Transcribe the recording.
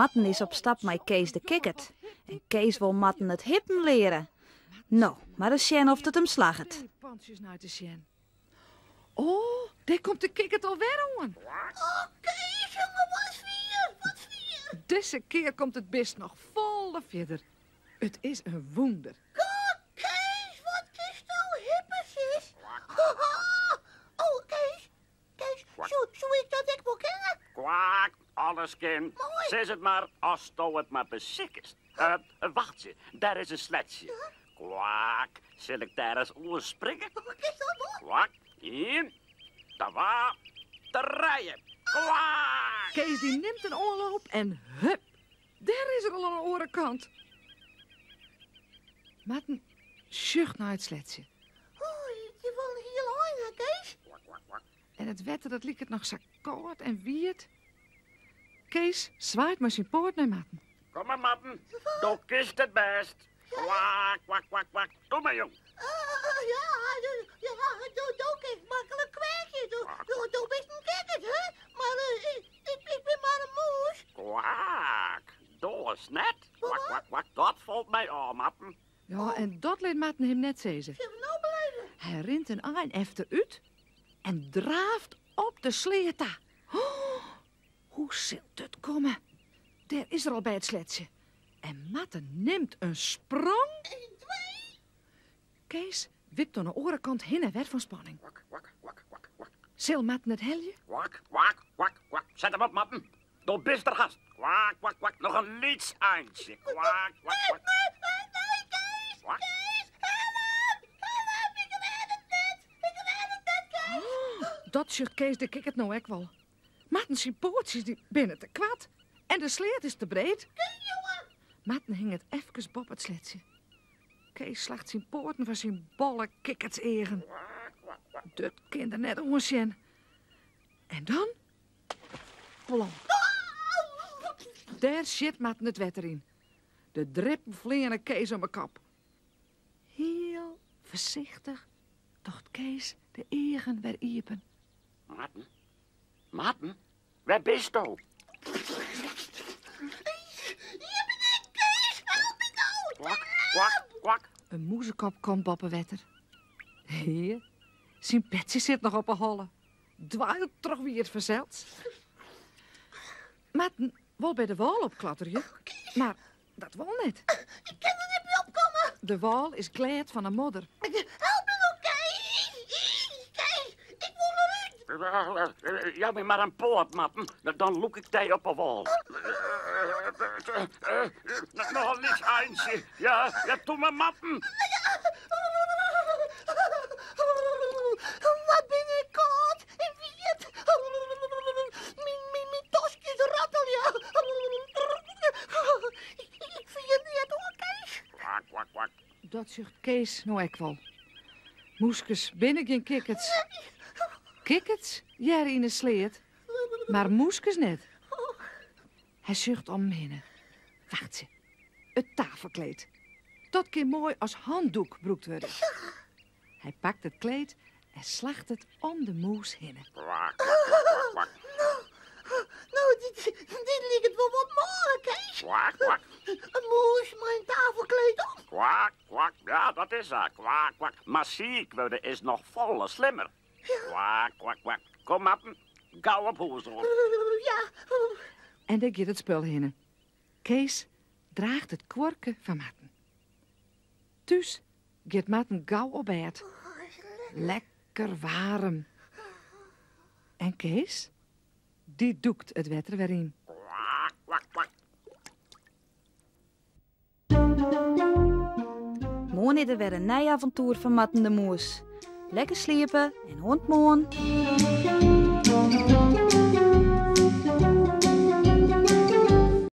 Marten is op stap mei Kees de Kikkert. En Kees wol Marten it hippen leare. No, mar ris sjen oft it him slagget. Pantsjes nei te sjen. Oh, dêr komt de kikkert alwer oan. Oh, Kees, jonge, wat fier, wat fier. Dizze kear komt it bist noch folle fierder. It is in wûnder. God, Kees, wat kinsto hippe, sis. Oh, Kees, Kees, soe, soe ik dat ek wol kinne? Kwak, alles kin. Moai. Sis it mar, asto it mar besikest. Uh, wachtsje, dêr is in sletsje. Kwak, sil ik dêr ris oer springe? Kinst dat wol? Kwak, ien, twa, trije. Kwak! Kees dy nimt in oanloop en hup, dêr is er al oan de oare kant. Marten sjocht nei it sletsje. Oh, je wol in hiel ein, hè, Kees? En it wetter dat liket noch sa kâld en wiet. Kees swaait mei syn poat nei Marten. Kom mar, Marten, do kinst it bêst. Kwak, kwak, kwak, kwak. Doe mar, jong. Uh, ja, ja, do, do kinst maklik kwekje. Do, do, do bist in kikkert, hè? Mar uh, ik, ik, ik bin mar in mûs. Kwak, doarst net. Kwak, kwak, kwak. Dat falt my ôf, Marten. Ja, en dat lit Marten him net sizze. Sille we no belibje? Hy rint in ein efterút en draaft op de sleat ta. Oh, hoe sil dit komme? Dêr is er al by it sletsje. En Marten nimt in sprong. 1, 2. Kees wipt oan de oare kant hinne en wer fan spanning. Kwak, kwak, kwak, kwak, kwak. Sil Marten it helje? Kwak, kwak, kwak, kwak. Set him op, Marten. Do bist der hast. Kwak, kwak, kwak. Noch in lyts eintsje. Kwak, kwak, kwak. Nee, nee, nee, Kees! Kwak. Kees, help! Help, ik red it net! Ik red it net, Kees! Dat sjocht Kees de kikkert no ek wol. Marten syn poatsjes dy binne te koart en de sleat is te breed. Marten hinget efkes boppe it sletsje. Kees slacht syn poaten foar syn bolle kikkertseagen. Dat kin er net oansjen. En dan... Plomp. Dêr sjit Marten it wetter yn. De drippen fleane Kees om 'e kop. Hiel foarsichtich docht Kees de eagen wer iepen. Marten? Marten? Wêr bisto? Hjir bin ik, Kees! Help my no! Kwak, kwak, kwak. In mûzekop komt boppe wetter. Hear, syn petsje sit noch op 'e holle. Dwylt troch wiet fansels. Marten wol by de wâl opklatterje, mar dat wol net. Ik kin der net by opkomme. De wâl is glêd fan 'e modder. Help my no, Kees! Kees, ik wol derút. Jou my mar in poat, Marten. Dan lûk ik dy op 'e wâl. Noch in lyts eintsje. Ja, ja, toe mar, Marten. Wat bin ik kâld en wiet. Myn toskjes rattelje. Ik fiel neat oan, Kees. Kwak, kwak, kwak. Dat sjocht Kees no ek wol. Mûskes binne gjin kikkerts. Kikkerts hearre yn 'e sleat, mar mûskes net. Hy sjocht om him hinne. Wachtsje, it tafelkleed. Dat kin moai as handoek brûkt wurde. Hy pakt it kleed en slacht it om de mûs hinne. Kwak, kwak, kwak, kwak, kwak. No, no, dit, dit liket wol wat mâl, Kees. Kwak, kwak. In mûs mei in tafelkleed om. Kwak, kwak. Ja, dat is sa. Kwak, kwak. Mar siik wurde is noch folle slimmer. Kwak, kwak, kwak. Kom, Marten. Gau op hûs oan. Ja. En dêr giet it spul hinne. Kees draacht it kuorke foar Marten. Thús giet Marten gau op bêd. Lekker waarm. En Kees? Dy dûkt it wetter wer yn. Kwak, kwak, kwak. Moarn is der wer in nij avontoer fan Marten de Mûs. Lekker sliepe en oant moarn.